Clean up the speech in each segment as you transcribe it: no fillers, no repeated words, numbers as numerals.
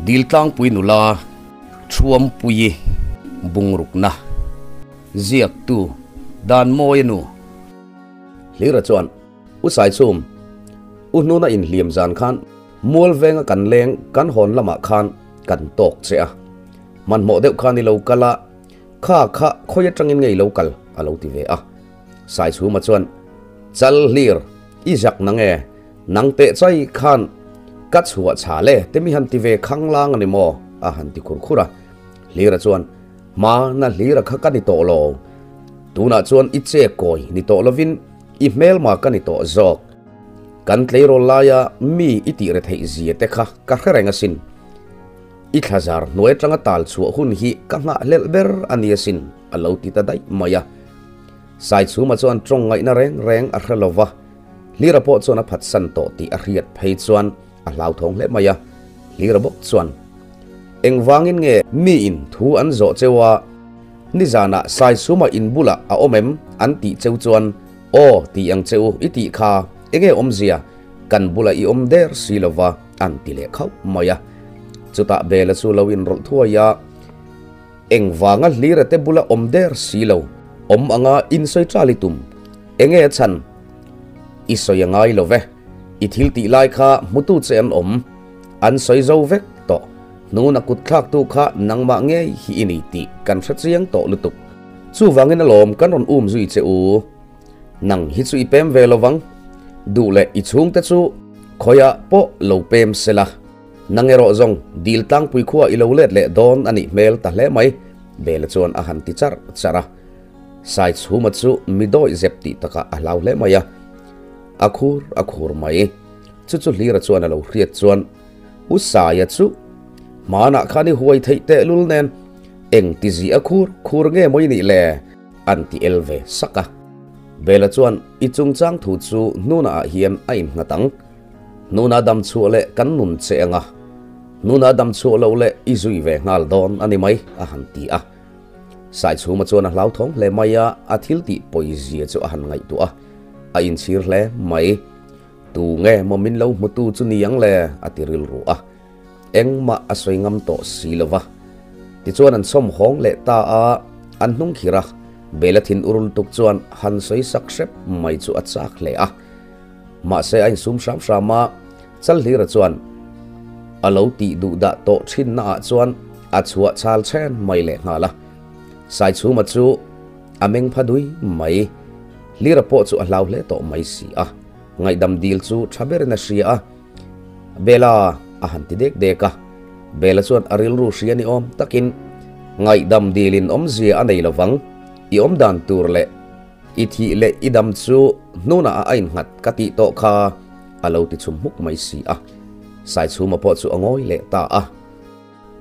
Diltlangpui nula Thuampuii bungrukna ziaktu Danmawia nu Hlira chuan U Saichhum, U hnuna inhliam zan khan mual venga kan leng kan hawn lamah khan kan tawk che a. Hmanhmawh deuh khan i lo kal a, kha kha khawi atangin nge i lo kal a lo ti ve a. Saichhuma chuan Chal hlir, i zak na nge? Nang teh chai khan ka chhuah chhal e te mi han ti ve khanglang a ni maw? a han ti khur khur a. Hlira chuan, Hma na hlira kha ka ni tawh lo. Tunah chuan i che kawi ni tawh lovin i hmelma ka ni tawh zawk. Kan tleirawl laia mi i tih retheih zia te kha ka hre reng asin. I thlazar hnuai atanga tal chhuah hun hi ka nghahhlelh ber a ni asin, a lo ti ta daih mai a. Saichhuma chuan tawng ngaihna reng reng a hre lova. Hlira pawh chuan a phatsan tawh tih a hriat phei chuan a hlauthawng hle mai a, Hlira bawk chuan, Engvangin nge miin thu an zawh cheu a, nizanah Saisuma in bulah a awm em? an tih cheu chuan, Aw tih ang che u i tih kha enge awmzia, kan bulah i awm der si lova an ti leh khauh mai a. Chutah Bela chu lo inrawlh thuai a, Engvanga Hlira te bula awm der si lo, awm anga insawi ṭal i tum. Enge a chhan? I sawi a ngai lo ve. I thil tih lai kha hmutu che an awm. An sawi zo vek tawh. Hnuna kut thlaktu kha nangmah ngei hi i ni tih kan hre chiang tawh lutuk. Chuvangin alawm kan rawn um zui che u. Nang hi chu i pem ve lo vang. Duh leh i chhungte chu khawiah pawh lo pem se la. Nang erawh zawng dil tlangpui khua i lo let leh dawn a nih hmel ta hle mai, Bela chuan a han ti charh charh a. Saichhuma chu mi dawih zep tih takah a hlau hle mai a, a khur a khur mai. Chu chu Hlira chuan a lo hriat chuan, U Saia chu hmanah khan i huai theih tehlul nen eng ti zi a khur khur nge maw i nih le? an ti el ve sak a. Bela chuan i chungchang thu chu hnunah ah hian a innghat ang. Hnuna dam chhuah leh kan nun che anga, hnuna dam chhuah loh leh i zui ve nghal dawn a ni mai, a han ti a. Saichhuma chuan a hlauthawng hle mai a, a thil tih pawizia chu a han ngaihtuah a, a inchhir hle mai. Tu nge maw min lo hmutu chu ni ang le? a ti rilru a. Engmah a sawi ngam tawh si lo va. Tichuan an sawm hawng leh ta a, an hnung khir a, Bela thin ur lutuk chuan han sawi sak hrep mai chu a chak hle a. Mahse a insum hram hram a, Chalhlira chuan a lo tih duh dah tawh thinna ah chuan a chhuah chal chen mai leh nghal a. Saichhuma chu a meng pha dui mai. Hlira pawh chu a hlau hle tawh mai si a, ngaihdam dil chu tha berin a hria a. Bela a han ti dek dek a, Bela chuan a rilru hria ni awm takin ngaihdam dilin awmzia a nei lovang, i awmdan tur leh I thih leh i dam chu hnunah a innghat ka tih tawh kha a lo ti chhum hmuk mai si a. Saichhuma pawh chu a ngawi leh ta a.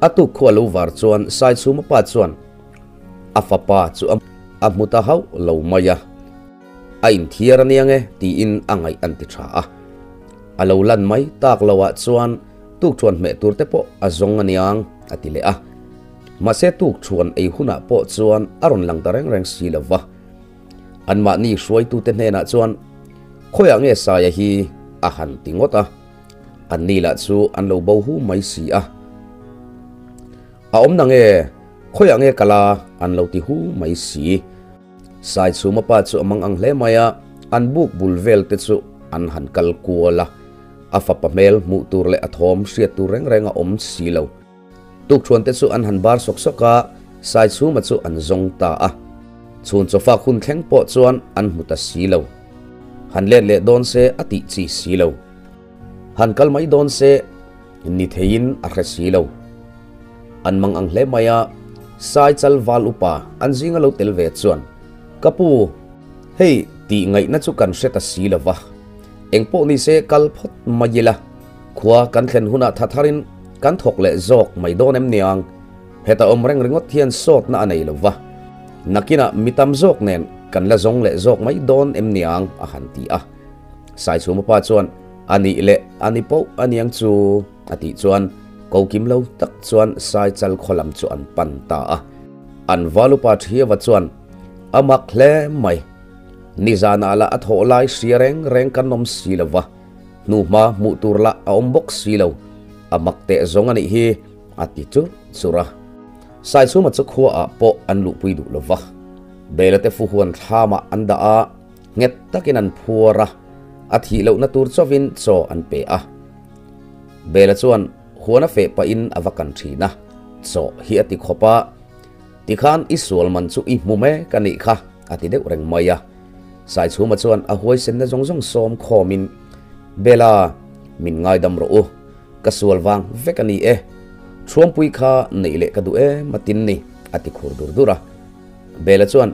A tuk khu a lo var chuan Saichhuma pa chuan a fapa chu a hmu ta hauh lo mai a. A inthiar a nia nge tiin a ngaih an ti tha a. A lo lan mai tak loah chuan tukṭhuan hmeh tur te pawh a zawng a niang a ti leh a. Mahse tukṭhuan ei hunah pawh chuan a rawn lang ta reng reng si lo va. Anmahni hruaitute hnenah chuan, Khawiah nge Saia hi? a han ti ngawt a. Anni lah chu an lo bo hu mai si a. A awm na nge? Khawiah nge kal a? an lo ti hu mai si. Saichhuma pa chu a mang ang hle mai a, an buk bul vel te chu an han kal kual a. A fapa hmel hmuh tur leh a thawm hriat tur reng reng a awm si lo. Tukṭhuante chu an han bar sawk sawk a, Saichhuma chu an zawng ta a. Chhun chawfak hun thleng pawh chuan an hmu ta si lo. Han let leh dawn se a tih chi si lo. Han kal mai dawn se ni theiin a hre si lo. An mang ang hle mai a, Sai chal val upa an zinga lo tel ve chuan, Ka pu, hei tih ngaihna chu kan hre ta si lo va, engpawh ni se kal phawt mai ila. Khua kan thlen hunah tha tharin kan thawk leh zawk mai dawn em niang? Heta awm reng ringawt hian sawtna a nei lo va, nakinah mi tam zawk nen kan la zawng leh zawk mai dawn em niang? a han ti a. Saichhuma pa chuan, A nih leh a ni poh a niang chu, a tih chuan ko kim lo tak chuan Saichal khaw lam chu an pan ta a. An valupa Thiava chuan, A mak hle mai, nizanah lah a thawh lai hria reng reng kan awm si lo va, Hnuhma hmuh tur lah a awm bawk si lo. A mak teh zawng a nih hi. a ti churh churh a. Saichhuma chu khuaah pawh an luhpui duh lo va, Bela te fu huan thlamah an dah a, nghet takin an phuar a, a thih lohna tur chauhin chaw an pe a. Bela chuan huan a feh pahin a va kan thin a, chaw hi a ti khawp a, Tikhan i sual man chu i hmu mek a nih kha, a ti deuh reng mai a. Saichhuma chuan a huaisenna zawng zawng sawm khawmin, Bela, min ngaidam rawh u, ka sual vang vek a ni e. Thuampui kha neih leh ka duh em a tin ni, a ti khur dur dur a. Bela chuan,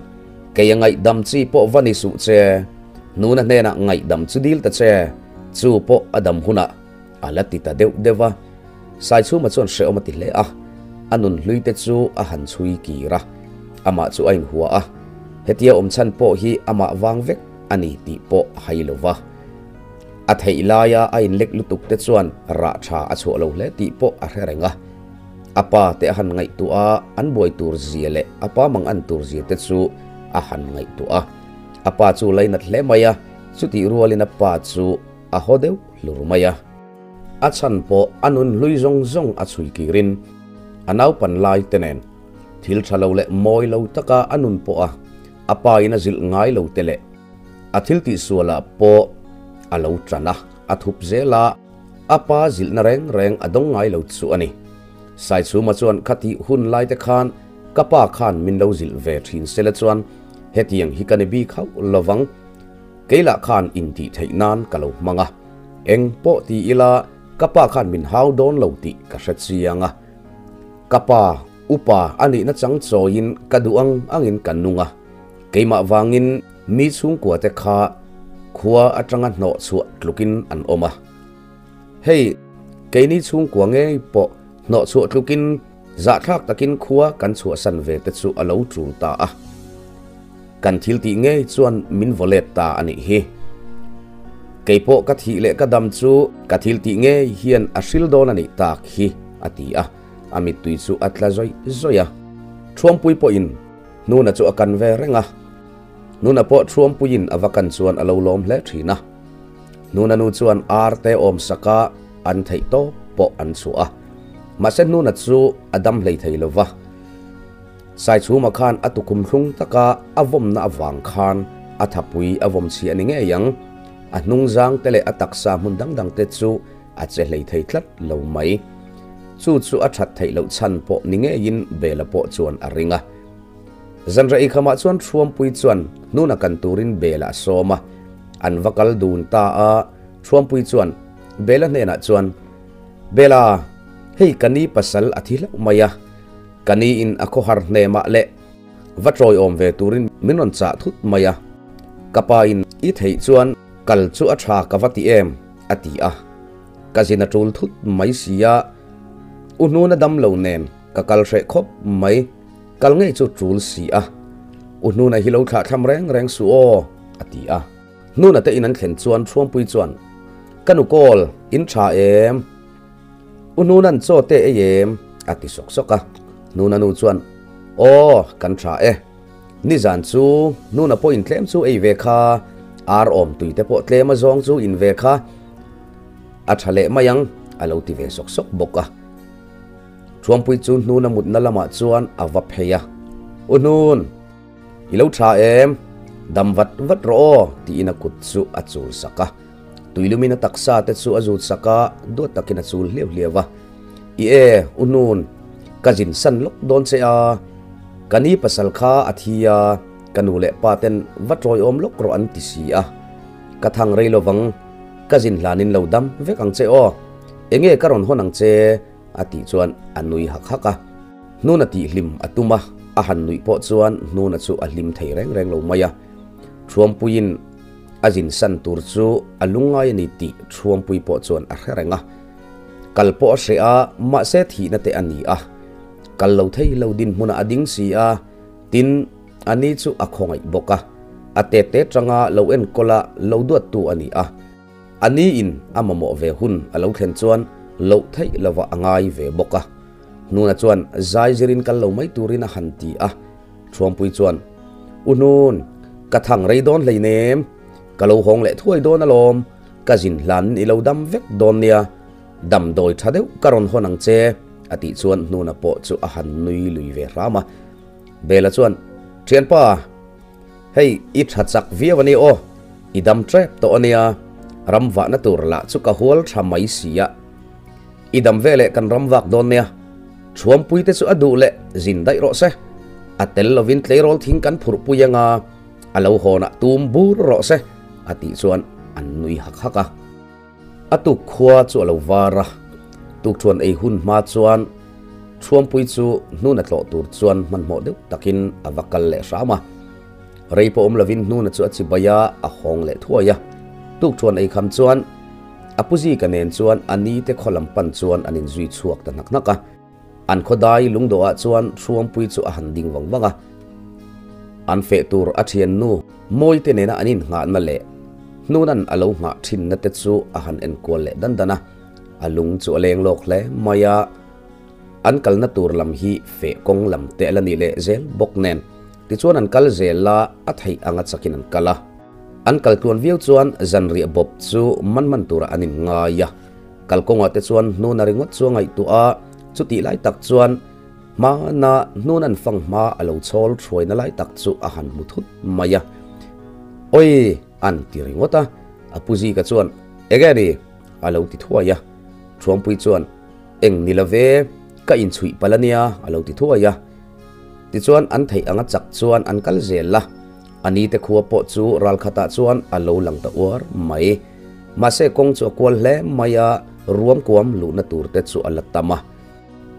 Kei a ngaihdam chi pawh va ni suh che, nuna hnenah ngaihdam chu dil ta che, chu pawh a dam hunah A la ti ta deuh deuh a, Saichhuma chuan hrehawm a ti hle a, a nun hlui te chu a han chhui kir a, amah chu a inhua a, hetia awm chhan pawh hi amah vang vek a ni tih pawh a hai lo va. A theih laia a inlek lutuk te chuan rah tha a chhuah lo hle tih pawh a hre reng a. A pa te a han ngaihtuah a, an buai tur zia leh a pa mang an tur zia te chu a han ngaihtuah a. A pa chu lainat hle mai a, chutih rualin a pa chu A haw deuh hlur mai a. A chhan pawh a nun hlui zawng zawng a chhui kirin a naupan lai te nen thil tha lo leh mawi lo taka a nun pawh a a pa in a zilh ngai lo te leh a thil tihsualah pawh a lo tan a, a thup zel a, a pa zilhna reng reng a dawng ngai lo chu a ni. Saichhuma chuan khatih hun lai te khan ka pa khan min lo zilh ve thin sela chuan hetiang hi ka ni bik hauh lovang. Kei lah khan intih theih nan ka lo hmang a, eng pawh ti ila ka pa khan min hau dawn lo tih ka hre chiang a. Ka pa, upa a nihna chang chawiin ka duh ang angin ka nung a, keimah vangin mi chhungkua te kha khua atanga hnawh chhuah tlukin an awm a. Hei, keini chhungkua ngei pawh hnawh chhuah tlukin zahthlak takin khua kan chhuahsan ve te chu a lo tul ta a. Kan thil tih ngei chuan min vaw let ta a nih hi. Kei pawh ka thih leh ka dam chu ka thil tih ngei hian a hril dawn a nih tak hi, a ti a, a mittui chu a tla zawih zawih a. Thuampui pawhin Hnuna chu a kan ve reng a, Hnuna pawh Thuampuiin a va kan chuan a lo lawm hle thin a. Hnuna nu chuan ar te awm saka an theih tawp pawh an chhuah a, mahse Hnuna chu a dam hlei thei lo va. Saichhuma khan a tukhum thlung taka a vawmna avang khan a thapui a vawm chhiah ni ngei ang. A hnungzang te leh a taksa hmun dang dang te chu a che hlei thei tlat lo mai. Chu chu a that theih loh chhan pawh ni ngeiin Bela pawh chuan a ring a. Zanrah ikhamah chuan Thuampui chuan hnuna kan turin Bela a sawm a. An va kal dun ta a, Thuampui chuan Bela hnenah chuan, Bela, hei ka ni pasal a thi hlauh mai a. Ka ni in a khawhar hnemah leh va tawiawm ve turin min rawn chah thut mai a, ka pa in i theih chuan kal chu a tha ka va ti em a ti a, ka zin a tul thut mai si a, u hnuna dam lo nen ka kal hreh khawp mai, kal ngei chu tul si a, u hnuna hi lo thlah thlam reng reng suh aw a ti a. Hnuna te in an thlen chuan Thuampui chuan ka nu kawl in tha em? U Hnuna'n chaw te ei em? a ti sawk sawk a. Hnuna nu chuan, Aw, kan tha e. Nizan chu Hnuna pawh in tlem chu ei ve kha, ar awm tui te pawh tlem a zawng chu in ve kha. A tha leh mai ang, a lo ti ve sawk sawk bawk a. Thuampui chu Hnuna mutna lamah chuan a va phei a. U Hnun! I lo tha em? Dam vat vat rawh aw, tiin a kut chu a chul sak a. Tuilumin a taksa te chu a zut sak a, duat takin a chul hliau hliau a. I e, u Hnun, ka zin san lawk dawn che a. Ka ni pasal kha a thi a, ka nu leh pa ten va tawiawm lawk rawh an ti si a. Ka thang rei lovang, ka zin hlanin lo dam vek ang che aw. Enge ka rawn hawn ang che? A tih chuan a nui hak hak a. Hnuna tihhlim a tum a, a han nuih pawh chuan Hnuna chu a hlim thei reng reng lo mai a. Thuampuiin a zin san tur chu a lungngai a ni tih Thuampui pawh chuan a hre reng a. Kal pawh a hreh a, mahse thihna te a ni a. Kal lo thei lo dinhmunah a ding si a, tin, a ni chu a khawngaih bawk a. A tete tanga lo enkawl a, lo duattu a ni a. A ni in a mamawh ve hun a lo thlen chuan loh theih lovah a ngai ve bawk a. Hnuna chuan zai zirin kal lo mai turin a han ti a. Thuampui chuan, U Hnun, ka thang rei dawn hleinem, ka lo hawng leh thuai dawn alawm, ka zin hlanin i lo dam vek dawn nia, damdawi tha deuh ka rawn hawn ang che, A tih chuan Hnuna pawh chu a han nui lui ve hram a. Bela chuan, Thianpa, hei i tha chak viau a ni aw, i dam tep tawh a nia, ram vahna tur lah chu ka hual tha mai si a. I dam veleh kan ram vak dawn nia, Thuampui te chu a duh leh zin daih rawh se. A tel lovin tleirawl thing kan phurhpui anga a lo hawnah tum bur rawh se, a tih chuan an nui hak hak a. A tuk khua chu a lo var a, tukṭhuan ei hun hma chuan Thuampui chu hnuna tlawh tur chuan hmanhmawh deuh takin a va kal leh hram a. Rei pawh awm lovin hnuna chu a chibai a, a hawng leh thuai a. Tukṭhuan ei kham chuan a pu Zika nen chuan a ni te khaw lam pan chuan an inzui chhuak ta hnak hnak a. An khawdai lungdawhah chuan Thuampui chu a han ding vang vang a. An feh tur a thiannu Mawite nena an innghahna leh Hnunan a lo nghah thinna te chu a han enkual leh dan dan a, a lung chu a leng lawk hle mai a. An kalna tur lam hi feh kawng lam te a la nih leh zel bawk nen tichuan an kal zel a, a theih anga chakin an kal a. An kal tluan viau chuan zanriah bawp chu man man turah an inngai a. Kalkawngah te chuan Hnuna ringawt chu a ngaihtuah a, chutih lai tak chuan Hmana hnun an fang hma a lo chhawl hruaina lai tak chu a han hmu thut mai a. Oi! An ti ringawt a, a pu Zika chuan, Enge ni? A lo ti thuai a. Thuampui chuan, Eng ni love, ka inchhuih palh a nia, a lo ti thuai a. Tichuan an theih anga chak chuan an kal zel a, a ni te khua pawh chu ral khatah chuan a lo lang ta uar mai. Mahse kawng chu a kual hle mai a, ruam kuam luhna tur te chu a la tam a.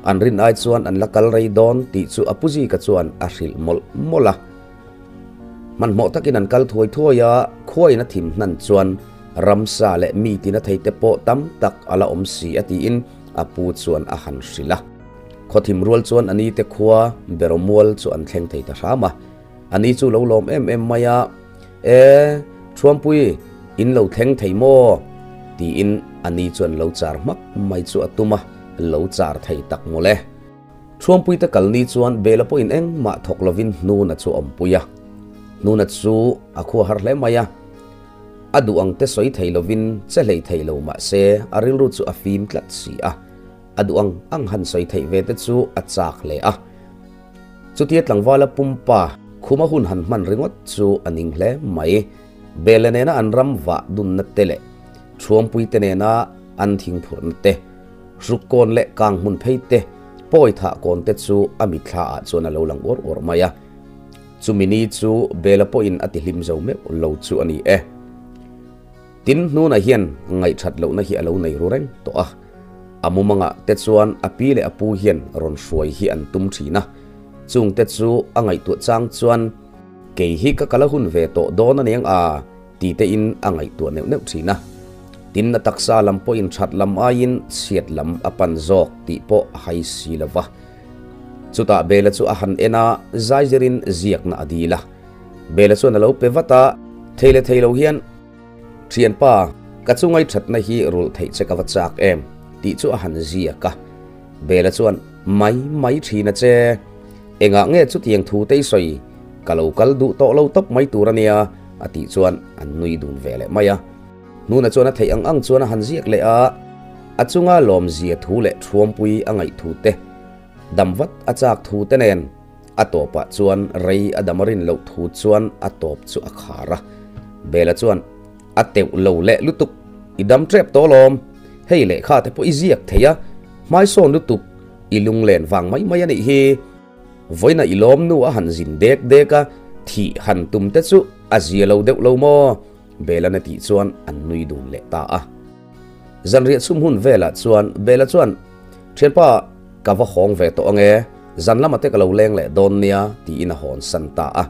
An rin ai chuan an la kal rei dawn tih chu a pu Zika chuan a hrilh mawlh mawlh a. Hmanhmawh takin an kal thuai thuai a, khuain a thim hnan chuan ramsa leh mi tina thei te pawh tam tak a la awm si a tiin a pu chuan a han hrilh a. Khaw thim rual chuan a ni te khua Beromual chu an thleng thei ta hram a. A ni chu lo lawm em em mai a, E, Thuampui, in lo thleng thei maw? tiin a ni chuan lo char hmak mai chu a tum a, lo char thei tak mawle. Thuampui te kal ni chuan Bela pawhin engmah thawk lovin Hnuna chu a awmpui a. Hnuna chu a khua har hle mai a, a duh ang te sawi thei lovin che hlei thei lo mah se a rilru chu a fim tlat si a, a duh ang ang han sawi theih ve te chu a chak hle a. Chutia tlangvala pumpa khuma hun han hman ringawt chu a ning hle mai. Bele nena an ram vah dunna te leh Thuampui te nena an thing phurhna te, hruk kawn leh kang hmun phei te, pawi thah kawn te chu a mitthla ah chuan a lo lang uar uar mai a. Chumi ni chu Bela pawhin a ti hlim zo meuh lo chu a ni e. Tin, Hnuna hian ngaihthat lohna hi a lo nei ru reng tawh a. A mumangah te chuan a pi leh a pu hian rawn hruai hi an tum thin a, chung te chu a ngaihtuah chang chuan kei hi ka kal a hun ve tawh dawn a niang a ti te in a ngaihtuah neuh neuh thin a. Tin, a taksa lam pawhin that lam aiin chhiat lam a pan zawk tih pawh a hai si lo va. Chutah Bela chu a han en a, zaizirin ziakna a dil a. Bela chuan a lo pe vat a, thei leh thei lo hian, Thianpa, ka chungai thatna hi rulh theih che ka va chak em? tih chu a han ziak a. Bela chuan, Mai mai thin a che. Engah nge chutiang thu te i sawi? Ka lo kal duh tawh lo tawp mai tur a nia, a tih chuan an nui dun ve leh mai a. Hnuna chuan a theih ang ang chuan a han ziak leh a, a chunga lawmzia thu leh thuampui a ngaih thu te, dam vat a chak thu te nen, A tawpah chuan rei a dam a rin loh thu chuan a tawp chu a khar a. Bela chuan, A teuh lo leh lutuk, i dam tep tawh lawm. Hei lehkha te pawh i ziak thei a, hmaisawn lutuk, i lunglen vang mai mai a nih hi. Vawiina i lawm nu a han zin dek dek a, thih han tum te chu a zia lo deuh lo maw? Bela'n a tih chuan an nui dun leh ta a. Zanriah chhum hun velah chuan Bela chuan, Thianpa, ka va hawng ve tawh ange, zan lama te ka lo leng leh dawn nia, tiin a hawn san ta a.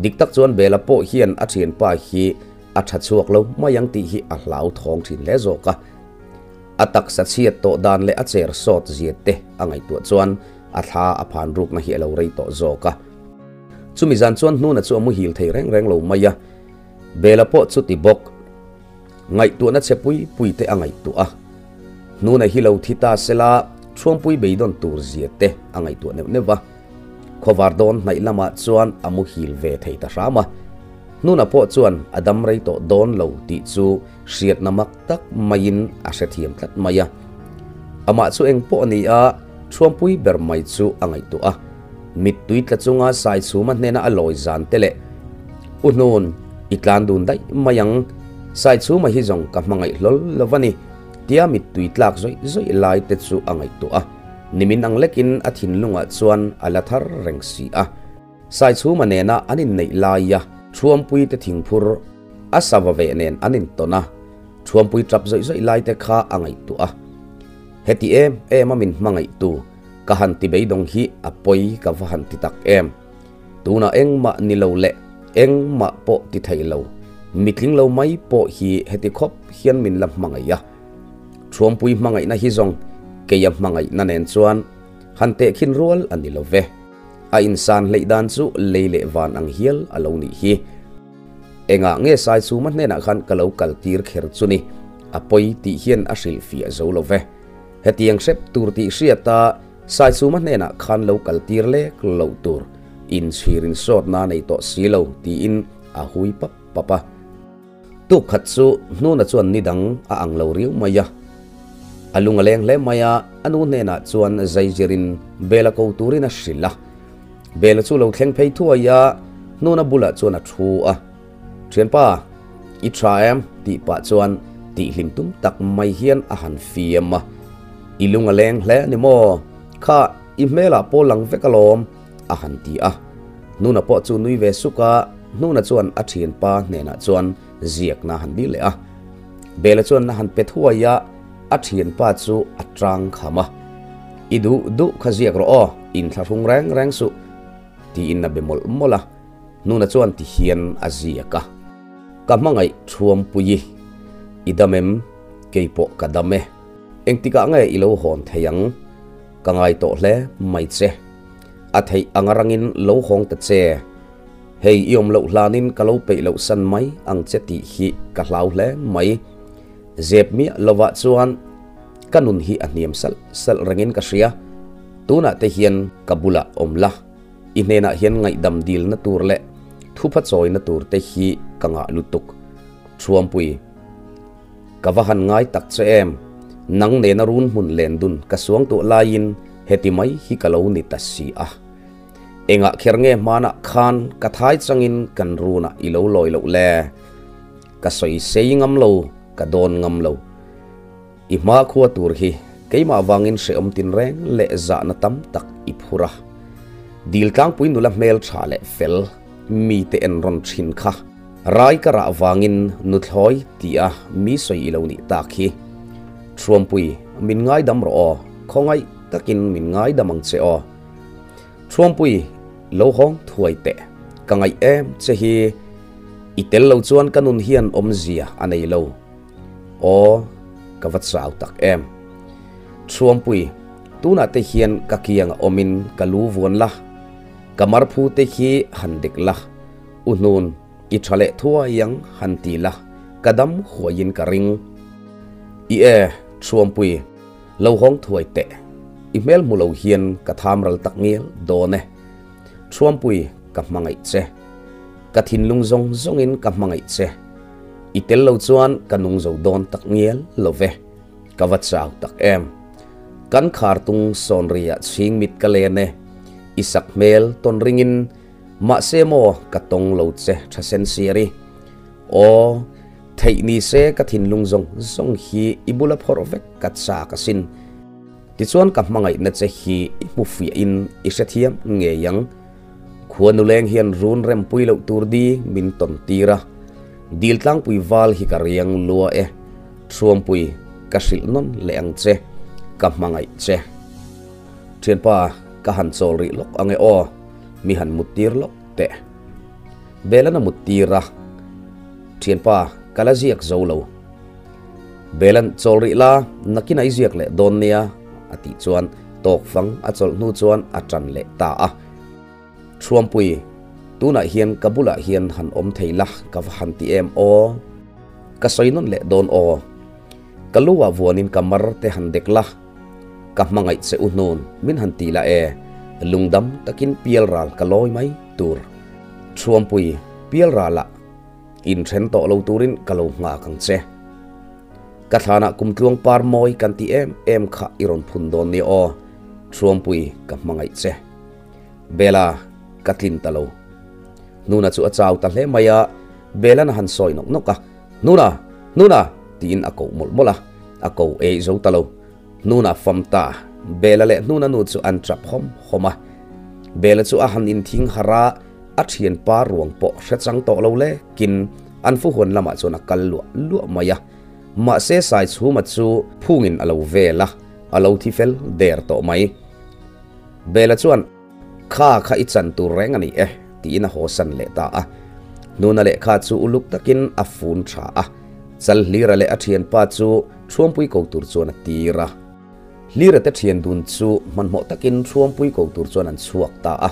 Dik tak chuan Bela pawh hian a thianpa hi a tha chhuak lo mai ang tih hi a hlau thawng thin hle zawk a. A taksa chhiat tawh dan leh a cher sawt zia te a ngaihtuah chuan a thla a phan rukna hi a lo rei tawh zawk a. Chumi zan chuan Hnuna chu a muhil thei reng reng lo mai a. Bela pawh chu ti bawk. Ngaihtuahna che pui pui te a ngaihtuah a. Hnuna hi lo thi ta sela Thuampui beidawn tur zia te a ngaihtuah neuh neuh va. Khawvar dawn hnaih lamah chuan a muhil ve thei ta hram a. Hnuna pawh chuan a dam rei tawh dawn lo tih chu hriatna mak tak maiin a hrethiam tlat mai a. Amah chu eng pawh a ni a, Thuampui ber mai chu a ngaihtuah a, mittui tla chunga Saichhuma hnena a lawi zan te leh, U Hnun, i tlan dun daih mai ang, Saichhuma hi zawng ka hmangaih hlawl lo va ni, tia mittui tlak zawih zawih lai te chu a ngaihtuah a, nimin ang lekin a thinlungah chuan a la thar reng si a. Saichhuma nena an inneih laia Thuampui te thingphur a sava ve nen an intawn a, Thuampui tap zawih zawih lai te kha a ngaihtuah a. Heti em em a min hmangaihtu ka han ti beidawng hi a pawi ka va han ti tak em. Tunah engmah ni lo leh engmah pawh ti thei lo, mitling lo mai pawh hi heti khawp hian min la hmangaih a. Thuampui hmangaihna hi zawng keia hmangaihna nen chuan han tehkhin rual a ni lo ve. A insan hleih dan chu lei leh van ang hial a lo nih hi. Engah nge Saichhuma hnenah khan ka lo kal tir kher chu ni? A pawi tih hian a hrilh fiah zo lo ve. Hetiang hrep tur tih hriata Saichhuma hnenah khan lo kal tir lek loh tur inchhir insawtna nei tawh si lo tiin a hui pap pap a. Tuk khat chu Hnuna chuan ni dang a ang lo riau mai a. A lung a leng hle mai a, a nu hnenah chuan zaizirin Bela ko turin a hrilh a. Bela chu lo thleng phei thuai a, Hnuna bulah chuan a thu a. Thianpa, i tha em? tih pah chuan tihhlim tum tak mai hian a han fiam a. I lung a leng hle a ni maw? Kha, i hmelah pawh lang vek alawm, a han ti a. Hnuna pawh chu nui ve suk a, Hnuna chuan a thianpa hnenah chuan ziakna a han dil leh a. Bela chuan a han pe thuai a, a thianpa chu a tang kham a. I duh duh kha ziak rawh aw, inthlahrung reng reng suh, tiin a be mawlh mawlh a. Hnuna chuan ti hian a ziak a. Ka hmangaih Thuampuii, i dam em? Kei pawh ka dam e. Engtikah nge i lo hawn thei ang? Ka ngai tawh hle mai che. A theih anga rangin lo hawng ta che. Hei i awm loh hlanin ka lo peih loh san mai ang che tih hi ka hlau hle mai. Zep miah lovah chuan ka nun hi a hniam salh salh rengin ka hria. Tunah te hian ka bulah awm la, i hnenah hian ngaihdam dilna tur leh thupha chawina tur te hi ka ngah lutuk. Thuampui. Ka va han ngai tak che em? Nang nena run hmun len dun ka suang tuah laiin heti mai hi ka lo ni ta si a. Engah kher nge hmanah khan ka thai changin kan runah i lo lawi loh le? Ka sawi sei ngam lo, ka dawn ngam lo. I hma khua tur hi keimah vangin hrehawm tinreng leh zahna tam tak i phur a. Dil tlangpui nula hmel tha leh fel mite en rawn thin kha rai ka rah vangin nuthlawi tia mi sawi i lo nih tak hi. Thuampui, min ngaidam rawh aw, khawngaih takin min ngaidam ang che aw. Thuampui, lo hawng thuai teh, ka ngaih em che hi. I tel lo chuan ka nun hian awmzia a nei lo. Aw, ka va chau tak em. Thuampui, tunah te hian ka kiang a awmin ka lu vuan la, ka marphu te hi han dek la, u hnun i tha leh thuai ang han ti la, ka dam huaiin ka ring. I e, Thuampui, lo hawng thuai teh, i hmel hmu lo hian ka tham ral tak ngial dawn e. Thuampui, ka hmangaih che. Ka thinlung zawng zawngin ka hmangaih che. I tel lo chuan ka nung zo dawn tak ngial lo ve. Ka va chau tak em. Kan khar tung sawn riah chhing mit ka len e. I sak hmel tawn ringin mahse maw ka tawng lo che tha sen siar i. Aw, theih ni se ka thinlung zawng zawng hi i bula phawrh vek ka chak asin. Tichuan ka hmangaihna che hi i hmu fiahin i hrethiam ngei ang. Khua nuleng hian run rempui loh tur di min tawn tir a, dil tlangpui val hi ka riang lua e, Thuampui ka hrilh nawn leh ang che, ka hmangaih che. Thianpa, ka han chawl rih lawk ang e aw, mi han mut tir lawk teh. Belan a mut tir a, Thianpa, ka la ziak zo lo. Belan chawl rih la, nakin a i ziak leh dawn nia, a tih chuan tawk fang a chawlh hnu chuan a tan leh ta a. Thuampui, tunah hian ka bulah hian han awm thei la ka va han ti em aw. Ka sawi nawn leh dawn aw. Ka lu ah vuanin ka mar te han dek la, ka hmangaih che u hnun min han ti la e, lungdam takin pialral ka lawi mai tur. Thuampui, pialralah. Inthen tawh lo turin ka lo nghak ang che. Ka thlanah kumtluang par mawi kan ti em em kha i rawn phun dawn nia aw. Thuampui ka hmangaih che. Bela, ka tlin ta lo. Hnuna chu a chau ta hle mai a, Bela'n a han sawi nawk nawk a, Hnuna! Hnuna! tiin a koh mawlh mawlh a, a ko ei zo ta lo. Hnuna fam ta, Bela leh Hnuna nu chu an tap hawm hawm a. Bela chu a han inthing harh a, a thianpa ruang pawh hre chang tawh lo le kin an fuhuan lamah chuan a kal luah luah mai a. Mahse Saichhuma chu phungin a lo vel a, a lo thi fel der tawh mai. Bela chuan, Kha kha i chan tur reng a ni e, tiin a haw san leh ta a. Hnuna lehkha chu uluk takin a fun tha a, Chalhlira leh a thianpa chu Thuampui ko tur chuan a tir a. Hlira te thian dun chu hmanhmawh takin Thuampui ko tur chuan an chhuak ta a.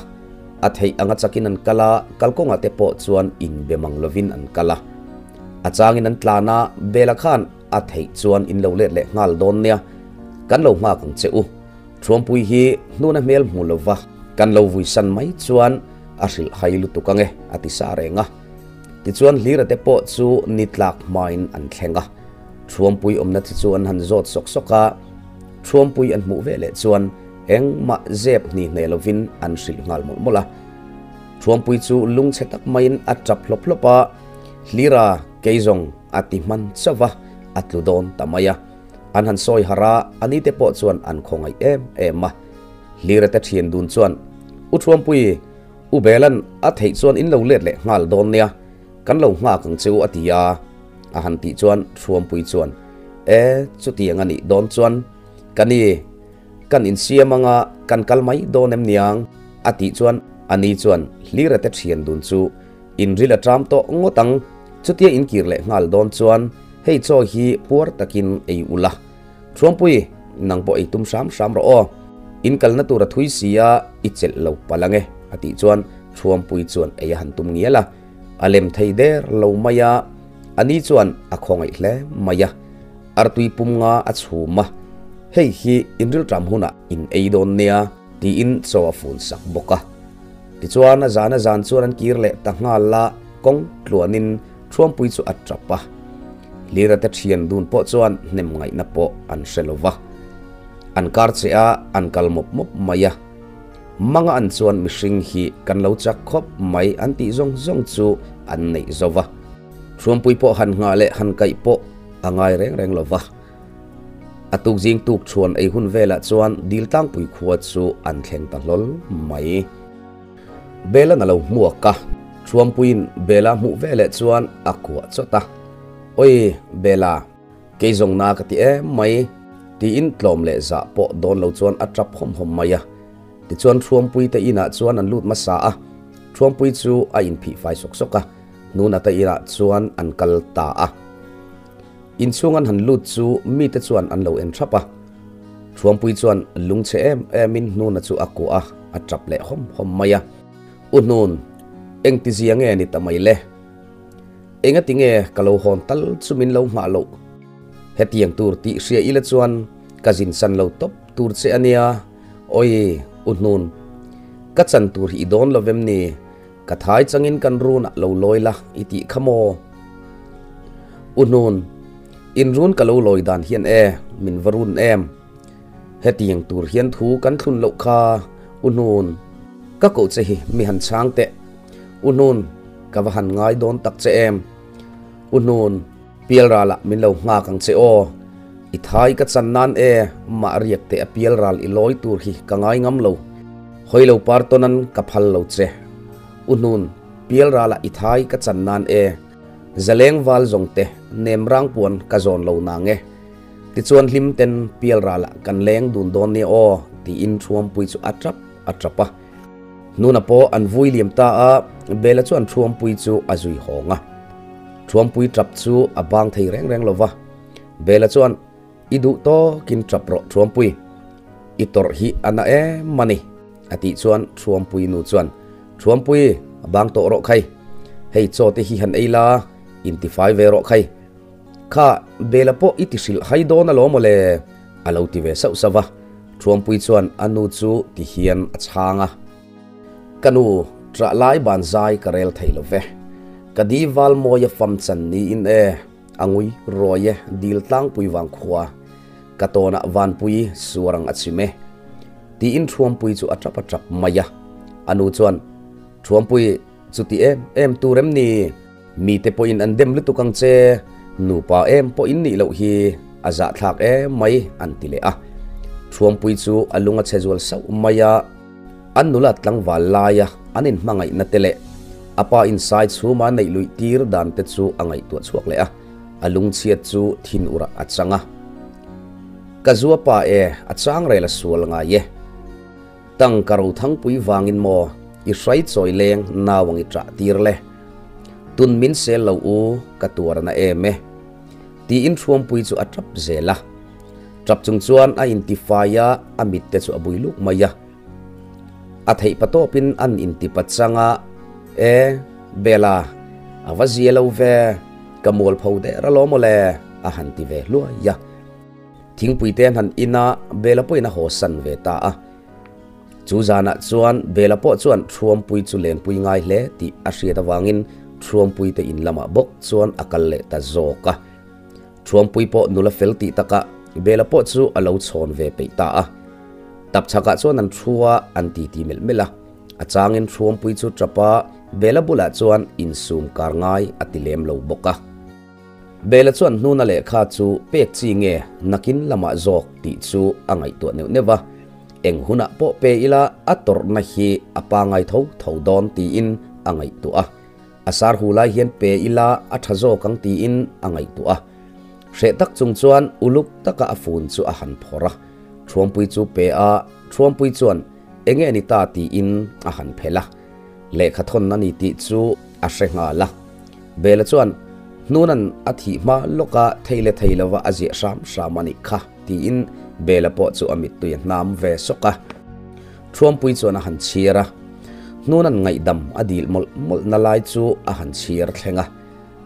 A theih anga chakin an kal a, kalkawngah te pawh chuan inbe mang lovin an kal a. A changin an tlan a, Bela khan a theih chuan in lo let leh nghal dawn nia, kan lo nghak ang che u. Thuampui hi hnuna hmel hmu lova kan lo vuisan mai chuan a hrilh hai lutuk ange a ti sa reng a. Tichuan Hlira te pawh chu ni tlak hmain an thleng a. Thuampui awmna te chu an han zawt sawk sawk a, Thuampui an hmuh ve leh chuan engmah zep hni hne lovin an hrilh nghal mawlh mawlh a. Thuampui chu lungchhe tak maiin a tap hlawp hlawp a, Hlira keizawng a ti hman chauh va, a tlu dawn ta mai a. An han sawi harh a, a ni te pawh chuan an khawngaih em em a. Hlira te thian dun chuan, U Thuampui, U Belan a theih chuan in lo let leh nghal dawn nia, kan lo nghak ang che u a ti a. A han tih chuan Thuampui chuan, E, chutiang a nih dawn chuan ka ni, kan insiam anga kan kal mai dawn em niang? a tih chuan a ni chuan Hlira te thian dun chu Inril a ṭam tawh ngawt ang, chutia inkir leh nghal dawn chuan hei chaw hi puar takin ei ula. Thuampui, nang pawh ei tum hram hram rawh aw. In kalna tur a thui si a, i chelh lo palh ang e, a tih chuan Thuampui chuan ei a han tum ngial a. A lem thei der lo mai a, a ni chuan a khawngaih hle mai a. Artui pum nga a chhum a, hei hi inril ṭam hunah in ei dawn nia, tiin chaw a fun sak bawk a. Tichuan a zan a zan chuan an kir leh ta nghal a, kawng tluanin Thuampui chu a tap a. Hlira te thian dun pawh chuan hnem ngaihna pawh an hre lo va. An kar che a, an kal mawp mawp mai a. Manga an chuan mihring hi kan lo chak khawp mai an tih zawng zawng chu an neih zo va. Thuampui pawh han nghah leh han kaih pawh a ngai reng reng lo va. A tuk zing tuk chhuan ei hun velah chuan dil tlangpui khua chu an thleng ta hlawl mai. Bela'n a lo hmuak a, Thuampuiin Bela hmuh veleh chuan a kuah chawt a. Oi Bela, kei zawng na ka ti em mai, tiin tlawm leh zah pawh dawn lo chuan a tap hawm hawm mai a. Tichuan Thuampui te inah chuan an lut hmasa a, Thuampui chu a inphih fai sawk sawk a, Hnuna te inah chuan an kal ta a. Inchhung an han lut chu mite chuan an lo en thap a. Thuampui chuan lungchhe em emin Hnuna chu a kuah a, a tap leh hawm hawm mai a. U Hnun, engtizia nge ni ta mai le? Engati nge ka lo hawn tal chu min lo nghah loh? Hetiang tur tih hria ila chuan ka zin san lo tawp tur che a nia. Awi, U Hnun, ka chan tur hi i dawn lo vem ni? Ka thai changin kan run ah lo lawi la i tih kha maw? U Hnun, in run ka lo lawi dan hian e, min va run em? Hetiang tur hian thu kan thlun loh kha, U Hnun. Ka koh che hi mi han chhang teh. U Hnun, ka va han ngai dawn tak che em? U Hnun, pialral ah min lo nghak ang che aw. I thai ka chan nan e, mah riak teh a pialral i lawi tur hi ka ngai ngam lo. Hawi lo par tawn an ka phal lo che. U Hnun, pialral ah i thai ka chan nan e, zaleng val zawng te nem rang puan ka zawn lo nang e. Tichuan hlim ten pialral ah kan leng dun dawn nia aw, tiin Thuampui chu a tap a tap a. Hnuna pawh an vui liam ta a, Bela chuan Thuampui chu a zui hawng a. Thuampui tap chu a bang thei reng reng lo va. Bela chuan, I duh tawkin tap rawh Thuampui, i tawrh hi a na em a ni, a tih chuan Thuampui nu chuan, Thuampui, a bang tawh rawh khai, hei chaw te hi han ei la, intifai ve rawh khai. Kha, Bela pawh i ti hrilh hai dawn alawm aw le, a lo ti ve sauh sauh va. Thuampui chuan a nu chu ti hian a chhang a. Ka nu, ṭah lai ban zai ka rel thei lo ve. Ka di val mawi a fam chan niin e, a ngui rawi e dil tlangpui vang khua. Ka tawnah vanpui suar ang a chim e. Tiin Ṭhuampuii chu a ṭap a ṭap mai a. A nu chuan, Ṭhuampui, chuti em em tur em ni? Mite pawhin an dem lutuk ang che, nupa em pawh in nih loh hi a zahthlak em mai, an ti leh a. Ṭhuampui chu a lung a chhe zual sauh mai a. An nula tlangval laia an inhmangaihna te leh a pa insai chhuma neih luih tir dan te chu a ngaihtuah chhuak leh a, a lungchhiat chu thin urah a chang a. Ka zua pa e, a chang rel a sual ngai e. Tangka ro thangpui vangin maw i hrai chawi leng nau ang i ṭah tir le. Tun min sel lo u, ka tuar na em e. Tiin Ṭhuampui chu a ṭap zel a. Ṭap chung chuan a intifai a, a mit te chu a bui luk mai a. A theih pa tawpin an intipa chang a, E, Bella, a va zia lo ve, ka mualpho der alawm aw le, a han ti ve hluai a. Thingpui te an han in a, Bella pawhin a haw san ve ta a. Chu zanah chuan Bella pawh chuan Ṭhuampui chu lenpui ngai hle tih a hriat avangin Ṭhuampui te in lamah bawk chuan a kal leh ta zawk a. Ṭhuampui pawh nula fel tih takah Bella pawh chu a lo chhawn ve peih ta a. Tapchhakah chuan an thu a, an titi melh melh a. A changin Ṭhuampui chu ṭap a, Bella bulah chuan insum kar ngai a ti lem lo bawk a. Bella chuan hnuna lehkha chu pek chi nge nakin lamah zawk tih chu a ngaihtuah neuh neuh va. Eng hunah pawh pe ila a tawrhna hi a pangai tho tho dawn tiin a ngaihtuah a. A sar hu lai hian pe ila a tha zawk ang tiin a ngaihtuah a. Hreh tak chung chuan uluk taka a phone chu a han phawrh a. Thuampui chu pe a, Thuampui chuan enge ni ta tiin a han phelh a. Lehkha thawn a ni tih chu a hre nghal a. Bela chuan Hnunan a thih hma lawka thei leh thei lova a ziah hram hram a nih kha tiin Bela pawh chu a mittui a hnam ve sawk a. Thuampui chuan a han chhiar a, Hnunan ngaihdam a dil mawlh mawlh na lai chu a han chhiar thleng a.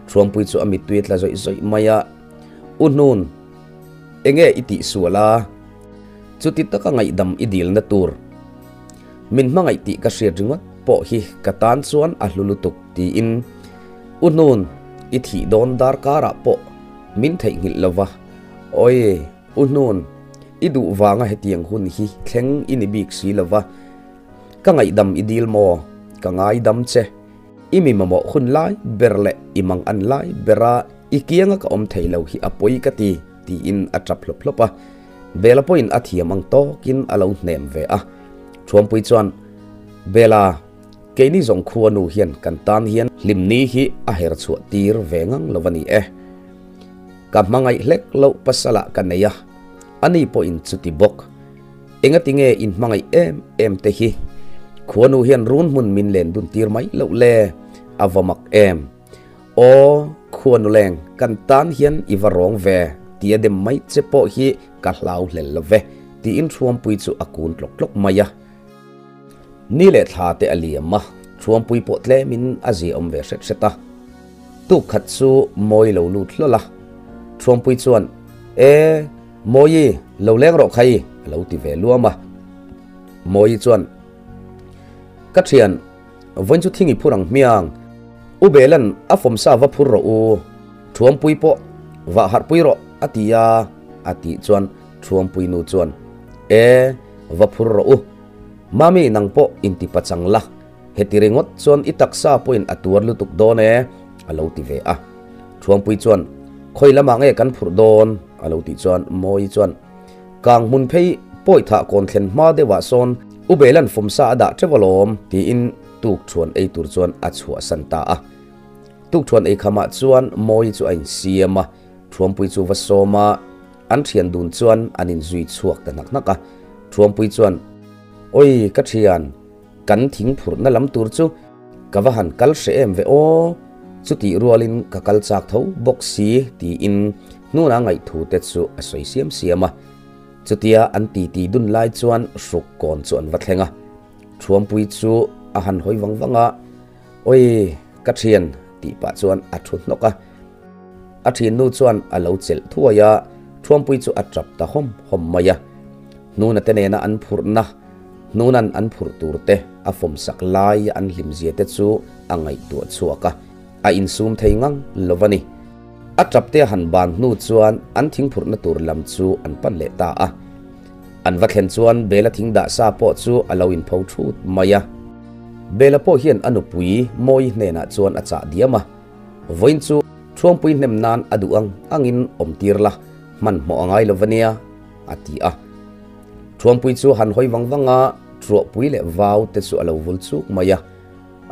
Thuampui chu a mittui a tla zawih zawih mai a, U Hnun, enge i tih sual a? Chuti taka ngaihdam i dilna tur min hmangaih tih ka hriat ringawt pawh hi ka tan chuan a hlu lutuk tiin U Hnun, i thih dawn darkarah pawh min theihnghilh lova, Awi! U Hnun, i duh vanga hetiang hun hi thleng i ni bik si lo va, ka ngaihdam i dil maw? Ka ngaidam che. I mi mamawh hun lai ber leh i mang an lai bera i kianga ka awm thei lo hi a pawi ka ti, tiin a tap hlawp hlawp a. Bela pawhin a thiam ang tawkin a lo hnem ve a. Thuampui chuan, Bela, keini zawng khua nu hian kan tan hian hlimni hi a her chhuah tir ve ngang lo a ni e. Ka hmangaih hlek loh pasalah ka nei a, ani pawhin chuti bawk. Engati nge in hmangaih em em te hi? Khuanu hian run hmun min len dun tir mai loh le, a va mak em? Aw, khuanu leng, kan tan hian i va rawng ve, tia dem mai che pawh hi ka hlau hlel lo ve, tiin Thuampui chu a kun tlawk tlawk mai a. Ni leh thla te a liam a, Thuampui pawh tlemin a ziaawm ve hret hret a. Tuk khat chu Mawi lo lut hlawl a. Thuampui chuan, E, Mawi, lo leng rawh khai, a lo ti ve luam a. Mawi chuan, Ka thian, vawiin chu thing i phur ang hmiang. U Belan a fawmsa va phur rawh u. Thuampui pawh vah harhpui rawh, a ti a, a tih chuan Thuampui nu chuan, E, va phur rawh u. Mami, nang pawh intipachang la. Heti ringawt chuan i taksa pawhin a tuar lutuk dawn e, a lo ti ve a. Thuampui chuan, Khawi lamah nge kan phurh dawn? a lo tih chuan Mawi chuan, Kang hmun phei pawi thah kawn thlen hma deuhah sawn U Belan fawmsa a dah teuh alawm, tiin tukṭhuan ei tur chuan a chhuahsan ta a. Tukṭhuan ei khamah chuan Mawi chu a insiam a, Thuampui chu va sawm a, an ṭhian dun chuan an inzui chhuak ta hnak hnak a. Thuampui chuan, Awi ka ṭhian! Kan thing phurhna lam tur chu ka va han kal hreh em ve aw, chutih rualin ka kal chak tho bawk si tiin hnuna ngaihthu te chu a sawi siam siam a. Chutia an titi dun lai chuan hruk kawn chu an va thleng a. Thuampui chu a han hawi vang vang a, Awi ka thian tih pah chuan a thu hnawk a. A thiannu chuan a lo chelh thuai a, Thuampui chu a tap ta hawm hawm mai a. Hnuna te nena an phurhna Hnunan an phurh tur te a fawmsak lai an hlimzia te chu a ngaihtuah chhuak a, a insum thei ngang lo a ni. A tap te a han ban hnu chuan an thingphurhna tur lam chu an pan leh ta a. An va thlen chuan Bela thing dah sa pawh chu a lo inpho thut mai a. Bela pawh hian a nupui Mawii hnenah chuan a chah diam a, Vawiin chu Thuampui hnem nan a duh ang angin awm tir la, hmanhmawh a ngai lo va nia, a ti a. Thuampui chu han hawi vang vang a, Truahpui leh vau te chu a lo vul chuk mai a.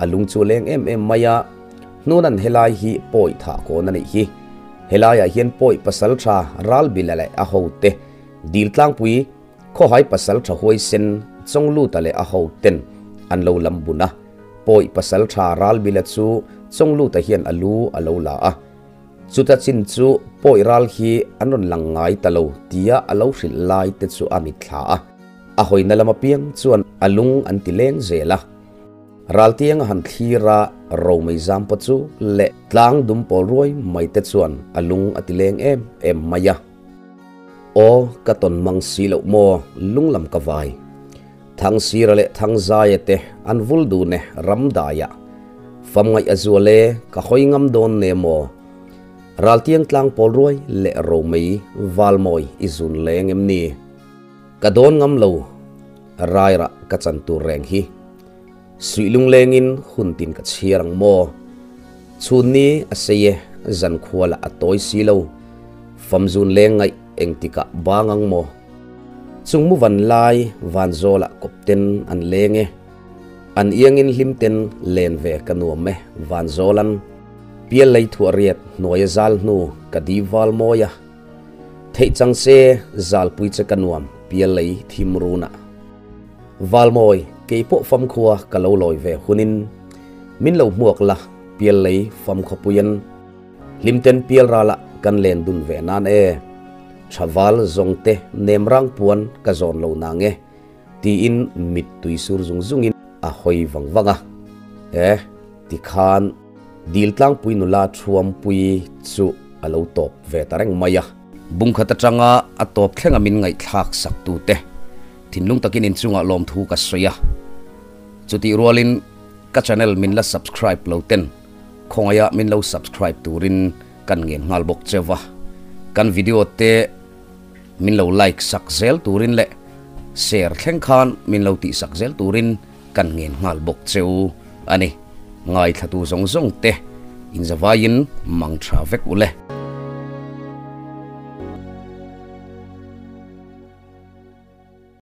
A lung chu a leng em em mai a, Hnunan helai hi pawi thah kawn a nih hi. Helaiah hian pawi pasal tha Ralbila leh a hote, Diltlangpui, Khawhai pasal tha huaisen Chawngluta leh a hoten an lo lam bun a. Pawi pasal tha Ralbila chu Chawngluta hian a lu a lo la a. Chuta chin chu pawi ral hi an rawn lang ngai ta lo tia a lo hrilh lai te chu a mitthla a. A hawina lam apiang chuan a lung an ti leng zel a. Raltiang a han thlir a, romei zam pawh chu leh tlang dum pawl ruai mai te chuan a lung a ti leng em em mai a. Aw, ka tawn mang si loh maw, lung lam ka vai. Thangsira leh Thangzaia te an vul dun e ram daiah. Famngaih a zual e, ka hawi ngam dawn ne maw? Raltiang tlang pawl ruai leh romei valmawi i zun leng em ni? Ka dawn ngam lo, rairah ka chan tur reng hi. Suih lunglengin hun tin ka chhiar ang maw? Chhun ni a sei e, zan khua lah a tawi si lo. Famzun leng ngaih engtikah bang ang maw? Chung mu van lai van zawlah kawp ten an leng e. An iangin hlim ten len ve ka nuam e van zawlan. Pial lei thuah riat hnuaia zal hnu ka di val mawi a. Theih chang se zalpui che ka nuam pial lei thim runah. Valmawi, kei pawh famkhua ka lo lawi ve hunin min lo hmuak la, pial lei famkhawpuian hlimten pial ralah kan len dun ve nan e. Tha val zawngte nem rang puan ka zawn lo nang e, tiin mittui sur zung zungin a hawi vang vang a. E, tikhan Diltlangpui nula Thuampui chu a lo tawp ve ta reng mai a. Bungkhat atanga a tawp thlenga min ngaihthlak sak tute thinlung takin inchungah lawmthu ka sawi a. Chutih rualin ka channel min la subscribe lo ten khawngaia min lo subscribe turin kan ngen nghal bawk cheu va. Kan video te min lo like sak zel turin leh share thleng khan min lo tih sak zel turin kan ngen nghal bawk cheu a ni. Ngaithlatu zawng zawng te inzavaiin mang tha vek u le.